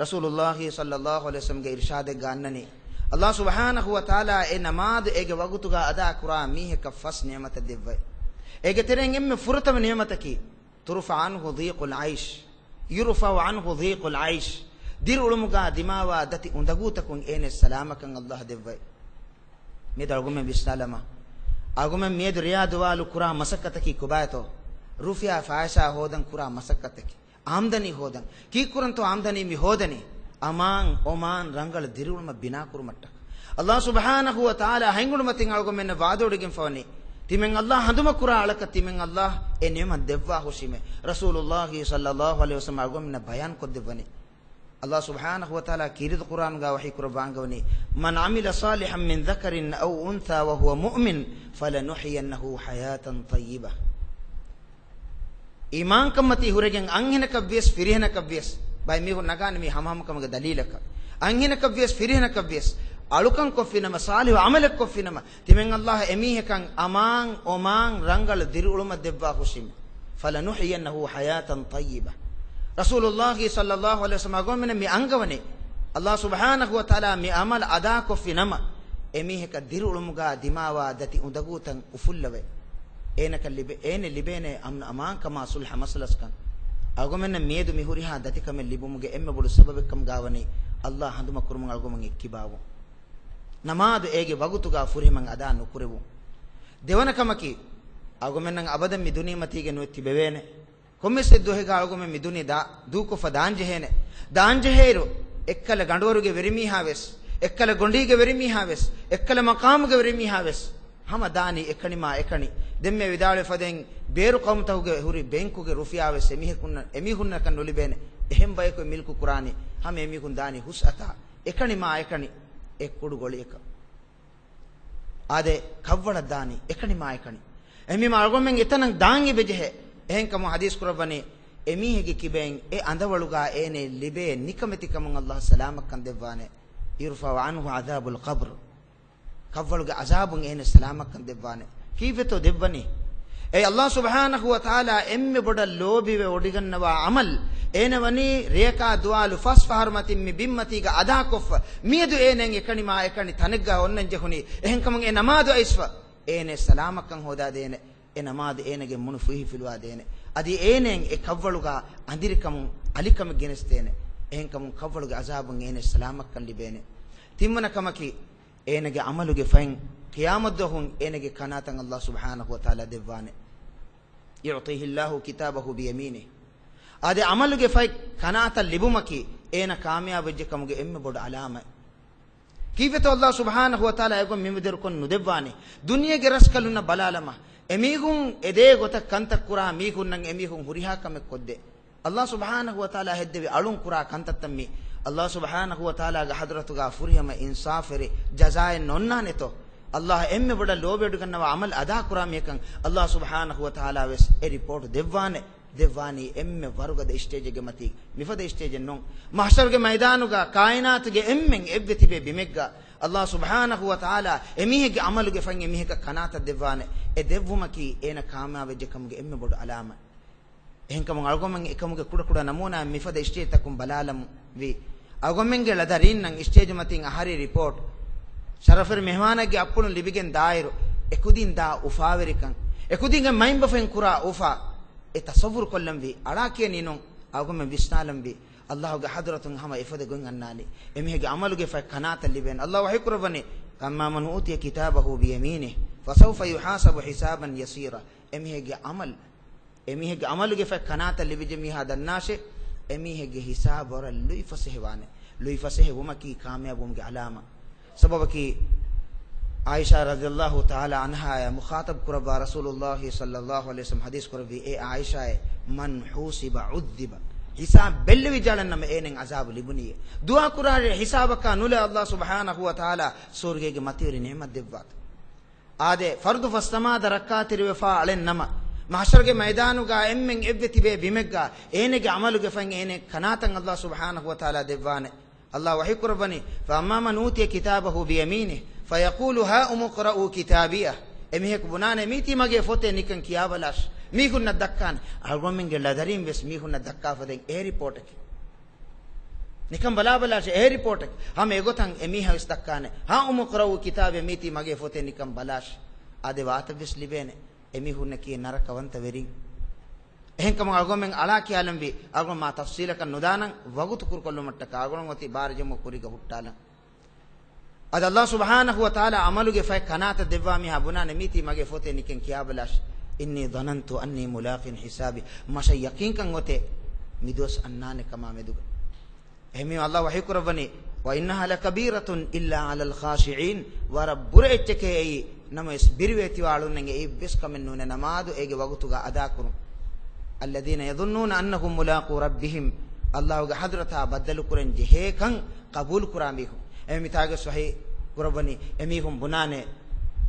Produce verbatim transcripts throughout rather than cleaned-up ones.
ރަސޫލުﷲ ޞައްލަﷲ ޢަލައިހި ވަސައްލަމްގެ އިރްޝާދެއްގަ އަންނަނީ، ﷲ ސުބްޙާނަހޫ ވަތަޢާލާ އެ ނަމާދު އޭގެ ވަގުތުގަ އަދާ ކުރާ މީހަކަށް ފަސް ނިޢުމަތެއް ދެއްވައި. އޭގެ ތެރެއިން އެންމެ ފުރަތަމަ ނިޢުމަތަކީ، ترفع عنه ضيق العيش، يرفع عنه ضيق العيش، ދިރިއުޅުމުގަ ދިމާވާ ދަތި އުނދަގޫތަކުން އޭނަ ސަލާމަތްކަން ﷲ ދެއްވައި. މިއަދު އަޅުގަމެން ވިސްނާލަމާ، އަޅުގަމެން މިއަދު ރެޔާ ދުވާލު ކުރާ މަސައްކަތަކީ ކޮބާތޯ؟ ރުފިޔާ ފައިސާ ހޯދަން ކުރާ މަސައްކަތަކީ. އާމްދަނީ ހޯދަން. ކީއްކުރަންތޯ އާމްދަނީ މި ހޯދަނީ؟ އަމާން، އޮމާން، ރަނގަޅު ދިރިއުޅުމަށް ބިނާކުރުމަށްޓަކަ. ﷲ ސުބްޙާނަހޫ ވަތަޢާލާ ހަތް އުޑުމަތިން އަޅުގަމެންނަށް ވަޢުދުވެވޮޑިގެންފަވަނީ، ތިމަން ﷲ ހަނދުމަކުރާ އަޅަކަށް ތިމަން ﷲ އެ ނިޢުމަތް ދެއްވާ ހުށީމޭ. ރަސޫލުﷲ ޞައްލަﷲ ޢަލައިހި ވަސައްލަމް އަޅުގަމެންނަށް ބަޔާން ކޮށްދެއްވަނީ. ﷲ ސުބްޙާނަހޫ ވަތަޢާލާ ކީރިތި ޤުރްއާނުގަ ވަޙީކުރައްވާ އަންގަވަނީ، من عمل صالحا من ذكر أو أنثى وهو مؤمن فلنحيينه حياة طيبة. އީމާންކަންމަތީ ހުރެގެން އަންހެނަކަށްވިޔަސް ފިރިހެނަކަށްވިޔަސް، ބައެއް މީހުން ނަގާނެ މީ ހަމަހަމަކަމުގެ ދަލީލަކަށް. އަންހެނަކަށްވިޔަސް ފިރިހެނަކަށްވިޔަސް، އަޅުކަން ކޮށްފިނަމަ، ޞާލިޙު ޢަމަލެއް ކޮށްފިނަމަ، ތިމަން ﷲ އެމީހަކަށް އަމާން، އޮމާން، ރަނގަޅު ދިރިއުޅުމަށް ދެއްވާ ހުށީމޭ. فلنحيينه حياة طيبة. ރަސޫލުﷲ ޞައްލަﷲ ޢަލައިހި ވަސައްލަމް އަޅުގަމެންނަށް މި އަންގަވަނީ، ﷲ ސުބްޙާނަހޫ ވަތަޢާލާ މި ޢަމަލު އަދާކޮށްފިނަމަ، އެމީހަކަށް ދިރިއުޅުމުގަ ދިމާވާ ދަތި އުނދަގޫތައް އުފުއްލަވައި، އޭނަކަށް ލިބެ، އޭނަ ލިބޭނެ އަމްނު އަމާންކަމާ ޞުލްޙަ މަސަލަސްކަން. އަޅުގަމެންނަށް މިއަދު މި ހުރިހާ ދަތިކަމެއް ލިބުމުގެ އެންމެ ބޮޑު ސަބަބެއްކަމުގަވަނީ، ﷲ ހަނދުމަކުރުމުން އަޅުގަމެން އެއްކިބާވުން. ނަމާދު އޭގެ ވަގުތުގަ ފުރިހަމައިން އަދާ ނުކުރެވުން. ދެވަނަ ކަމަކީ، އަޅުގަމެންނަށް އަބަދަށް މި ދުނިޔެމަތީގަ ނުވެ ތިބެވޭނެ. ކޮންމެސް އެއްދުވަހެއްގަ އަޅުގަމެން މި ދުނިޔެ ދާ، ދޫކޮށްފަ ދާންޖެހޭނެ. ދާންޖެހޭއިރު، އެއްކަލަ ގަނޑުވަރުގެ ވެރިމީހާވެސް، އެއްކަލަ ގޮނޑީގެ ވެރިމީހާވެސް، އެއްކަލަ މަޤާމުގެ ވެރިމީހާވެސް، ހަމަ ދާނީ އެކަނިމާ އެކަނި. ދެންމެ ވިދާޅުވެފަދައިން، ބޭރު ޤައުމުތަކުގެ ހުރި ބޭންކުގެ ރުފިޔާވެސް އެމީހަކުންނަށް، އެމީހުންނަކަށް ނުލިބޭނެ. އެހެން ބަޔަކު އެ މިލްކު ކުރާނީ. ހަމަ އެމީހުން ދާނީ ހުސްއަތާ އެކަނިމާ އެކަނި އެ ކުޑު ގޮޅިއަކަށް. އާދެ، ކަށްވަޅަށް ދާނީ އެކަނިމާ އެކަނި. އެހެންވީމަ އަޅުގަމެން އެތަނަށް ދާން އެބަޖެހޭ. އެހެންކަމުން ޙަދީޘް ކުރައްވަނީ، އެމީހެއްގެ ކިބައިން އެ އަނދަވަޅުގަ އޭނައަށް ލިބޭ ނިކަމެތިކަމުން ﷲ ސަލާމަތްކަން ދެއްވާނެ. يرفع عنه عذاب القبر. ކަށްވަޅުގެ ޢަޛާބުން އޭނަ ސަލާމަތްކަން ދެއްވާނެ. ކީއްވެތޯ ދެއްވަނީ؟ އެ ﷲ ސުބްޙާނަހޫ ވަތަޢާލާ އެންމެ ބޮޑަށް ލޯބިވެ ވޮޑިގަންނަވާ ޢަމަލު، އޭނަ ވަނީ ރެޔަކާ ދުވާލު ފަސް ފަހަރު މަތިން މި ބިންމަތީގަ އަދާކޮށްފަ، މިއަދު އޭނައަށް އެކަނިމާ އެކަނި ތަނެއްގަ އޮންނަން ޖެހުނީ. އެހެންކަމުން އެ ނަމާދު އައިސްފަ، އޭނަ ސަލާމަތްކަން ހޯދާދޭނެ. އެ ނަމާދު އޭނަގެ މޫނު ފުހިފިލުވާދޭނެ. އަދި އޭނައަށް އެ ކަށްވަޅުގަ އަނދިރިކަމުން އަލިކަމެއް ގެނެސްދޭނެ. އެހެންކަމުން ކަށްވަޅުގެ ޢަޛާބުން އޭނަ ސަލާމަތްކަން ލިބޭނެ. ތިންވަނަ ކަމަކީ، އޭނަގެ ޢަމަލުގެ ފަތް ޤިޔާމަތްދުވަހުން އޭނަގެ ކަނާތަށް ﷲ ސުބްޙާނަހޫ ވަތަޢާލާ ދެއްވާނެ. يعطيه الله كتابه بيمينه. އާދެ، ޢަމަލުގެ ފަތް ކަނާތަށް ލިބުމަކީ އޭނަ ކާމިޔާބުވެއްޖެ ކަމުގެ އެންމެ ބޮޑު ޢަލާމަތް. ކީއްވެތޯ ﷲ ސުބްޙާނަހޫ ވަތަޢާލާ އެގޮތް މިމެދުވެރިކޮށް ނުދެއްވާނީ؟ ދުނިޔޭގެ ރަސްކަލުންނަށް ބަލާލަމާ، އެމީހުން އެދޭ ގޮތަށް ކަންތައް ކުރާ މީހުންނަށް އެމީހުން ހުރިހާ ކަމެއް ކޮށްދޭ. ﷲ ސުބްޙާނަހޫ ވަތަޢާލާ ހެއްދެވި އަޅުން ކުރާ ކަންތައްތައް މީ، ﷲ ސުބްޙާނަހޫ ވަތަޢާލާގެ ޙަޟްރަތުގަ ފުރިހަމަ އިންސާފުވެރި ޖަޒާއެއް ނޯންނާނެތޯ؟ ﷲ އެންމެ ބޮޑަށް ލޯބިވެޑިގަންނަވާ ޢަމަލު އަދާކުރާ މީހަކަށް ﷲ ސުބްޙާނަހޫ ވަތަޢާލާ ވެސް އެ ރިޕޯޓް ދެއްވާނެ. ދެއްވާނީ އެންމެ ވަރުގަދަ ސްޓޭޖެއްގެ މަތީ، މިފަދަ ސްޓޭޖެއް ނޫން. މަޙްޝަރުގެ މައިދާނުގަ ކާއިނާތުގެ އެންމެން އެއްވެ ތިބޭ ބިމެއްގަ ﷲ ސުބްޙާނަހޫ ވަތަޢާލާ އެމީހެއްގެ ޢަމަލުގެ ފަތް އެމީހަކަށް ކަނާތަށް ދެއްވާނެ. އެ ދެއްވުމަކީ އޭނަ ކާމިޔާބުވެއްޖެ ކަމުގެ އެންމެ ބޮޑު ޢަލާމަތް. އެހެންކަމުން އަޅުގަނޑުމެން އެކަމުގެ ކުޑަކުޑަ ނަމޫނާއެއް މިފަދަ ސްޓޭޖްތަކުން ބަލާލަމުން ވީ. އަޅުގަނޑުމެންގެ ޅަދަރީންނަށް ސްޓޭޖު މަތިން އަހަރީ ރިޕޯޓް، ޝަރަފުވެރި މެހްމާނެއްގެ އަތްޕުޅުން ލިބިގެން ދާއިރު، އެކުދިން ދާ އުފާވެރިކަން، އެކުދިންގެ މައިންބަފައިން ކުރާ އުފާ، އެ ތަޞައްވުރު ކޮށްލަންވީ. އަޅާ ކިޔަނީ ނޫން. އަޅުގަނޑުމެން ވިސްނާލަންވީ، ﷲގެ ޙަޟްރަތުން ހަމަ އެފަދަ ގޮތް އަންނާނީ. އެމީހެއްގެ ޢަމަލުގެ ފަތް ކަނާތަށް ލިބޭނެ. ﷲ ވަޙީކުރައްވަނީ، فأما من أوتي كتابه بيمينه فسوف يحاسب حسابا يسيرا. އެމީހެއްގެ ޢަމަލު، އެމީހެއްގެ ޢަމަލުގެ ފަތް ކަނާތަށް ލިބިއްޖެ މީހާ ދަންނާށޭ، އެމީހެއްގެ ހިސާބު ވަރަށް ލުއިފަސޭހަވާނެ. ލުއިފަސޭހަ ވުމަކީ ކާމިޔާބުވުމުގެ ޢަލާމަތް. ސަބަބަކީ، ޢާއިޝާ ރަޟިޔަﷲ ތަޢާލާ ޢަންހާއާ މުޚާޠަބް ކުރައްވާ ރަސޫލުﷲ ޞައްލަﷲ ޢަލައިހި ވަސައްލަމް ޙަދީޘް ކުރެއްވީ، އޭ ޢާއިޝާއޭ، من حوسب عذب. ހިސާބް ބެއްލެވިއްޖާލަން ނަމަ އޭނައަށް ޢަޒާބު ލިބުނީއޭ. ދުޢާ ކުރާއިރު ހިސާބަކާ ނުލާ ﷲ ސުބްޙާނަހޫ ވަތަޢާލާ ސުވަރުގޭގެ މަތިވެރި ނިޢުމަތް ދެއްވާތަ. އާދެ، ފަރުޟު ފަސް ނަމާދަށް ރައްކާތެރިވެފާ އަޅެން ނަމަ، މަޙްޝަރުގެ މައިދާނުގަ އެންމެން އެއްވެ ތިބޭ ބިމެއްގަ އޭނަގެ ޢަމަލުގެ ފަތް އޭނަ ކަނާތަށް ﷲ ސުބްޙާނަހޫ ވަތަޢާލާ ދެއްވާނެ. ﷲ ވަޙީކުރައްވަނީ، فأما من أوتي كتابه بيمينه فيقول هاؤم اقرءوا كتابيه. އެމީހަކު ބުނާނެ، މީތީ މަގޭ ފޮތޭ ނިކަން ކިޔާބަލާށި. މީހުންނަށް ދައްކާނެ. އަޅުގަނޑުމެންގެ ޅަދަރީން ވެސް މީހުންނަށް ދައްކާފަދައިން އެ ރިޕޯޓަކީ. ނިކަން ބަލާބަލާށޭ، އެހެން ރިޕޯޓެއް ހަމަ އެގޮތަށް އެމީހާ ވެސް ދައްކާނެ. ހާއުމު އިޤްރައޫ ކިތާބިޔަ، މީތީ މަގޭ ފޮތޭ ނިކަން ބަލާށޭ. އާދެ، ވާތައް ވެސް ލިބޭނެ. އެމީހުންނަކީ ނަރަކަވަންތަ ވެރިން. އެހެންކަމުން އަޅުގަނޑުމެން އަޅާ ކިޔާލަންވީ، އަޅުގަނޑު މާ ތަފްސީލަކަށް ނުދާނަން، ވަގުތު ކުރުކޮށްލުމަށްޓަކާ އަޅުގަނޑު އޮތީ ބާރަ ޖަމު ކުރީގަ ހުއްޓާލަން. އަދި ﷲ ސުބްޙާނަހޫ ވަތަޢާލާ ޢަމަލުގެ ފަތް ކަނާތަށް ދެއްވާ މީހާ ބުނާނެ، މީތީ މަގޭ ފޮތޭ ނިކަން ކިޔާބަލާށޭ. إني ظننت أني ملاق حسابيه. މަށަށް ޔަޤީންކަން އޮތޭ މި ދުވަސް އަންނާނެ ކަމާ މެދުގަ. އެހެންވީމަ ﷲ ވަޙީކުރައްވަނީ، وإنها لكبيرة إلا على الخاشعين. ވަރަށް ބުރަ އެއްޗެކޭ އެއީ، ނަމަވެސް ބިރުވެތިވާ އަޅުންނަށް އެއީ އެއްވެސް ކަމެއް ނޫނޭ ނަމާދު އޭގެ ވަގުތުގަ އަދާކުރުން. الذين يظنون أنهم ملاقو ربهم. ﷲގެ ޙަޟްރަތާ ބައްދަލުކުރަން ޖެހޭކަން ޤަބޫލުކުރާ މީހުން. އެހެންވީމަ މިތާގަ ވަޙީ ކުރައްވަނީ، އެމީހުން ބުނާނެ،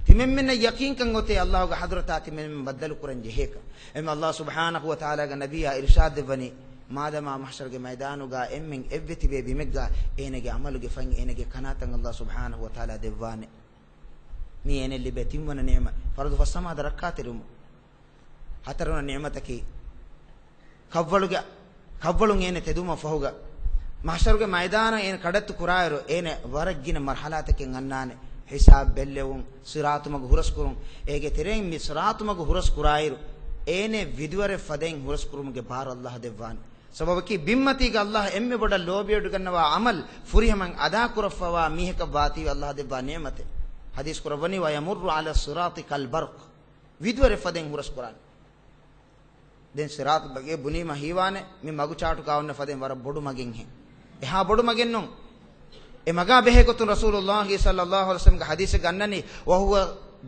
ތިމަންމެންނަށް ޔަޤީންކަން އޮތޭ ﷲގެ ޙަޟްރަތާ ތިމަންމެން ބައްދަލުކުރަން ޖެހޭކަން. އެހެންވީމަ ﷲ ސުބްޙާނަހޫ ވަތަޢާލާގެ ނަބިއްޔާ އިރުޝާދު ދެއްވަނީ، މާދަމާ މަޙްޝަރުގެ މައިދާނުގަ އެންމެން އެއްވެ ތިބޭ ބިމެއްގަ، އޭނަގެ ޢަމަލުގެ ފަތް އޭނަގެ ކަނާތަށް ﷲ ސުބްޙާނަހޫ ވަތަޢާލާ ދެއްވާނެ. މީ އޭނައަށް ލިބޭ ތިންވަނަ ނިޢުމަތް، ފަރުޟު ފަސް ނަމާދަށް ރައްކާތެރިވުމުން. ހަތަރުވަނަ ނިޢުމަތަކީ، ކަށްވަޅުގެ، ކަށްވަޅުން އޭނަ ތެދުވުމަށް ފަހުގަ، މަޙްޝަރުގެ މައިދާނަށް އޭނަ ކަޑައްތު ކުރާއިރު، އޭނަ ވަރަށް ގިނަ މަރުޙަލާތަކެއް އަންނާނެ. ޙިސާބު ބެއްލެވުން، ޞިރާޠު މަގު ހުރަސްކުރުން. އޭގެ ތެރެއިން މި ޞިރާޠު މަގު ހުރަސް ކުރާއިރު، އޭނަ ވިދުވަރެއް ފަދައިން ހުރަސްކުރުމުގެ ބާރު ﷲ ދެއްވާނެ. ސަބަބަކީ، ބިންމަތީގަ ﷲ އެންމެ ބޮޑަށް ލޯބިވެޑިގަންނަވާ ޢަމަލު ފުރިހަމައިން އަދާކުރައްވާ މީހަކަށް ވާތީވެ ﷲ ދެއްވާ ނިޢުމަތެއް. ޙަދީޘް ކުރައްވަނީ، ويمر على الصراط كالبرق. ވިދުވަރެއް ފަދައިން ހުރަސްކުރާނެ. ދެން ޞިރާޠު މަގޭ ބުނީމަ ހީވާނެ، މި މަގު ޗާޓުގަ އޮންނަ ފަދައިން ވަރަށް ބޮޑު މަގެއްހެން. އެހާ ބޮޑު މަގެއްނޫން. އެ މަގާ ބެހޭ ގޮތުން ރަސޫލުﷲ ޞައްލަﷲ ޢަލައިހި ވަސައްލަމްގެ ޙަދީޘެއްގަ އަންނަނީ، وهو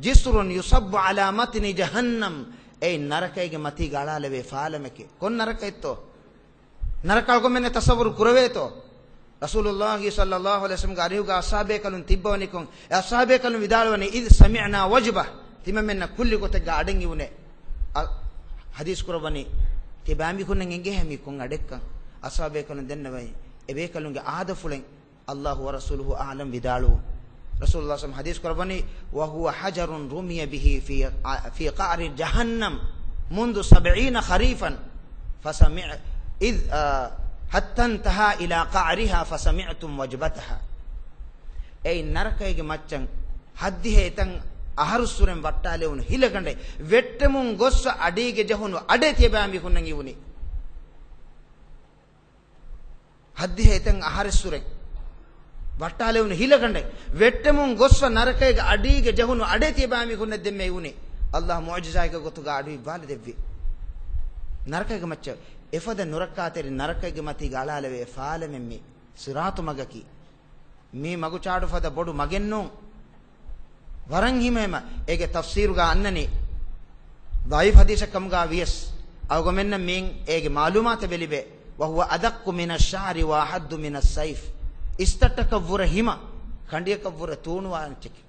جسر يصب على متن جهنم. އެއީ ނަރަކައިގެ މަތީގަ އަޅާލެވޭ ފާލަމެކޭ. ކޮން ނަރަކައެއްތޯ؟ ނަރަކަ އަޅުގަނޑުމެންނަށް ތަޞައްވުރު ކުރެވޭތޯ؟ ރަސޫލުﷲ ޞައްލަﷲ ޢަލައިހި ވަސައްލަމްގެ އަރިހުގަ އަޞްޙާބޭކަލުން ތިއްބަވަނިކޮށް، އެ އަޞްޙާބޭކަލުން ވިދާޅުވަނީ، إذ سمعنا وجبة، ތިމަންމެންނަށް ކުއްލި ގޮތެއްގަ އަޑެއް އިވުނޭ. އަ، ޙަދީޘް ކުރައްވަނީ، ތިބާމީހުންނަށް އެނގޭހޭ މީ ކޮން އަޑެއްކަން. އަޞްޙާބޭކަލުން ދެންނެވި، އެބޭކަލުންގެ އާދަފުޅެއް، الله ورسوله أعلم ވިދާޅުވުން. ރަސޫލުﷲ ޙަދީޘް ކުރައްވަނީ، وهو حجر رمي به في، في قعر جهنم منذ سبعين خريفا فسمع، إذ، آ، حتى انتهى إلى قعرها فسمعتم وجبتها. އެއީ ނަރަކައިގެ މައްޗަށް ހައްދިހަ އެތަން އަހަރުއްސުރެން ވައްޓާލެވުނު ހިލަގަނޑެއް، ވެއްޓެމުން ގޮއްސަ އަޑީގެ ޖެހުނު އަޑެއް ތިޔަބައިމީހުންނަށް އިވުނީ. ހައްދިހަ އެތަން އަހަރެއްސުރެން ވައްޓާލެވުނު ހިލަގަނޑެއް، ވެއްޓެމުން ގޮއްސަ ނަރަކައިގެ އަޑީގެ ޖެހުނު އަޑެއް ތިޔަބައިމީހުންނަށް ދެންމެ އިވުނީ. ﷲ މުޢުޖިޒާއެއްގެ ގޮތުގަ އަޑު އިއްވާލަދެއްވި. ނަރަކައިގެ މައްޗަށް އެފަދަ ނުރައްކާތެރި ނަރަކައިގެ މަތީގަ އަޅާލެވޭ ފާލަމެއް މީ. ޞިރާޠު މަގަކީ. މީ މަގު ޗާޑު ފަދަ ބޮޑު މަގެއްނޫން. ވަރަށް ހިމަހިމަ އޭގެ ތަފްސީރުގަ އަންނަނީ، ޟަޢީފު ޙަދީޘެއް ކަމުގަ ވިޔަސް، އަޅުގަމެންނަށް މިއިން އޭގެ މަޢުލޫމާތެއް ވެލިބޭ، وهو أدق من الشعر وأحد من السيف. އިސްތައްޓަކަށްވުރެ ހިމަ، ކަނޑިއަކަށްވުރެ ތޫނުވާ އެއްޗެކޭ.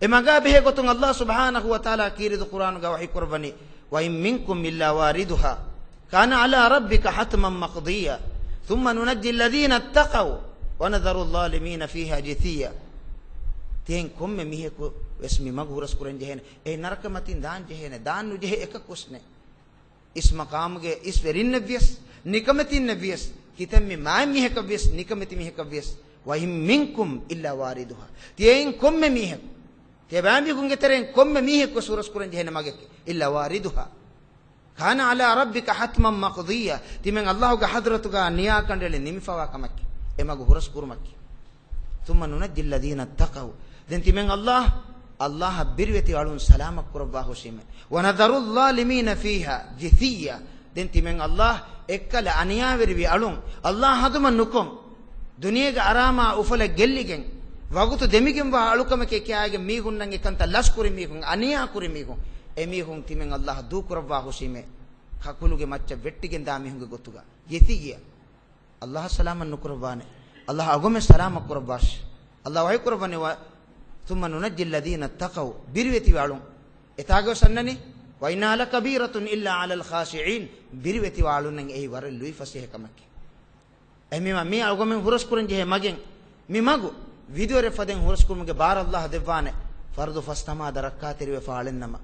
އެ މަގާ ބެހޭ ގޮތުން ﷲ ސުބްޙާނަހޫ ވަތަޢާލާ ކީރިތި ޤުރްއާނުގަ ވަޙީ ކުރައްވަނީ، وإن منكم إلا واردها كان على ربك حتما مقضيا ثم ننجي الذين اتقوا ونذر الظالمين فيها جثيا. ތިޔައިން ކޮންމެ މީހަކު ވެސް މި މަގު ހުރަސް ކުރަން ޖެހޭނެ. އެ ނަރަކަ މަތިން ދާން ޖެހޭނެ. ދާން ނުޖެހޭ އެކަކު ވެސް ނެތް. އިސް މަޤާމުގެ އިސް ވެރިންނެއް ވިޔަސް، ނިކަމެތިންނެއް ވިޔަސް، ކިތަންމެ މާތް މީހަކަށް ވިޔަސް، ނިކަމެތި މީހަކަށް ވިޔަސް، وإن منكم إلا واردها. ތިޔައިން ކޮންމެ މީހަކު، ތިޔަބައިމީހުންގެ ތެރެއިން ކޮންމެ މީހަކު ވެސް ހުރަސް ކުރަން ޖެހޭނެ މަގެކޭ. إلا واردها كان على ربك حتما مقضيا. ތިމެން ﷲގެ ޙަޟްރަތުގަ ނިޔާ ކަނޑައެޅި ނިމިފަވާ ކަމަކީ. އެ މަގު ހުރަސް ކުރުމަކީ. ثم ننجي الذين اتقوا. ދެން ތިމެން ﷲ، ﷲއަށް ބިރުވެތި އަޅުން ސަލާމަތް ކުރައްވާ ހުށީމޭ. ونذر الظالمين فيها جثيا. ދެން ތިމެން ﷲ އެއްކަލަ އަނިޔާވެރިވި އަޅުން ﷲ ހަދުމަށް ނުކޮށް، ދުނިޔޭގެ އަރާމާ އުފަލެއް ގެއްލިގެން، ވަގުތު ދެމިގެންވާ އަޅުކަމެކޭ ކިޔާގެން މީހުންނަށް އެކަންތައް ލަސްކުރި މީހުން، އަނިޔާކުރި މީހުން، އެމީހުން ތިމެން ﷲ ދޫކުރައްވާ ހުށީމޭ. ކަކުލުގެ މައްޗަށް ވެއްޓިގެންދާ މީހުންގެ ގޮތުގަ. ޖިތިއްޔަ. ﷲ ސަލާމަތް ނުކުރައްވާނެ. ﷲ އަޅުގަމެން ސަލާމަތް ކުރައްވާށި. ﷲ ވަޙީ ކުރައްވަނީ، ثم ننجي الذين اتقوا. ބިރުވެތިވި އަޅުން. އެތާގަވެސް އަންނަނީ، وإنها لكبيرة إلا على الخاشعين. ބިރުވެތިވާ އަޅުންނަށް އެއީ ވަރަށް ލުއިފަސޭހަ ކަމެކޭ. އެހެންވީމަ މީ އަޅުގަމެން ހުރަސްކުރަން ޖެހޭ މަގެއް، މި މަގު ވިދުވަރެއް ފަދައިން ހުރަސްކުރުމުގެ ބާރު ﷲ ދެއްވާނެ. ފަރުޟު ފަސް ނަމާދަށް ރައްކާތެރިވެފަ އަޅެންނަމަ.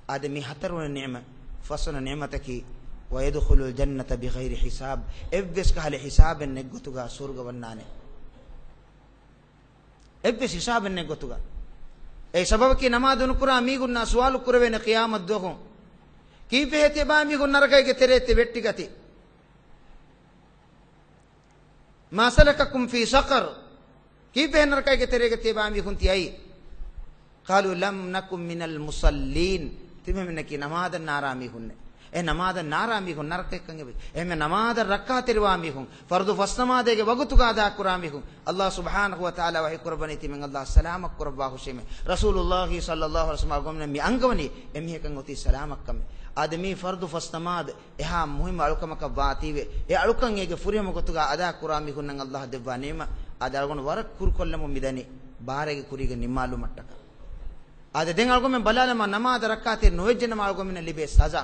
އާދެ، މީ ހަތަރުވަނަ ނިޢުމަތް. ފަސްވަނަ ނިޢުމަތަކީ، ويدخل الجنة بغير حساب. އެއްވެސް ކަހަލަ ހިސާބެއް ނެތްގޮތުގަ ސުވަރުގަ ވަންނާނެ. އެއްވެސް ހިސާބެއް ނެތްގޮތުގަ. އެ ސަބަބަކީ ނަމާދު ނުކުރާ މީހުންނާ ސުވާލު ކުރެވޭނެ ޤިޔާމަތް ދުވަހު. ކީއްވެހޭ ތިޔަބާމީހުން ނަރަކައިގެ ތެރޭތި ވެއްޓިގަތީ؟ ما سلككم في سقر؟ ކީއްވެހޭ ނަރަކައިގެ ތެރޭގަ ތިޔަބާމީހުން ތިއައީ؟ قالوا لم نك من المصلين. ތިމަންނަކީ ނަމާދަށް ނާރާ މީހުންނޭ. އެ ނަމާދަށް ނާރާ މީހުން ނަރަކައަށް ކަން އެބަ. އެހެންމެ ނަމާދަށް ރައްކާތެރިވާ މީހުން، ފަރުޟު ފަސް ނަމާދޭގެ ވަގުތުގަ އަދާކުރާ މީހުން، ﷲ ސުބްޙާނަހޫ ވަތަޢާލާ ވަޙީ ކުރައްވަނީ ތިމަން ﷲ ސަލާމަތް ކުރައްވާ ހުށީމޭ. ރަސޫލުﷲ ޞައްލަﷲު ޢަލައިހި ވަސައްލަމަ އަޅުގަނޑުމެން މި އަންގަވަނީ އެމީހަކަށް އޮތީ ސަލާމަތްކަމެއް. އާދެ، މީ ފަރުޟު ފަސް ނަމާދު އެހާ މުހިއްމު އަޅުކަމަކަށް ވާތީވެ، އެ އަޅުކަން އޭގެ ފުރިހަމަ ގޮތުގަ އަދާކުރާ މީހުންނަށް ﷲ ދެއްވާ ނިޢުމަތް. އާދެ، އަޅުގަނޑު ވަރަށް ކުރުކޮށްލަމުން މިދަނީ ބާރައިގެ ކުރީގަ ނިންމާލުމަށްޓަކާ. އާދެ، ދެން އަޅުގަނޑުމެން ބަލާލަމާ، ނަމާދަށް ރައްކާތެރި ނުވެއްޖެނަމަ އަޅުގަނޑުމެންނަށް ލިބޭ ސަޒާ.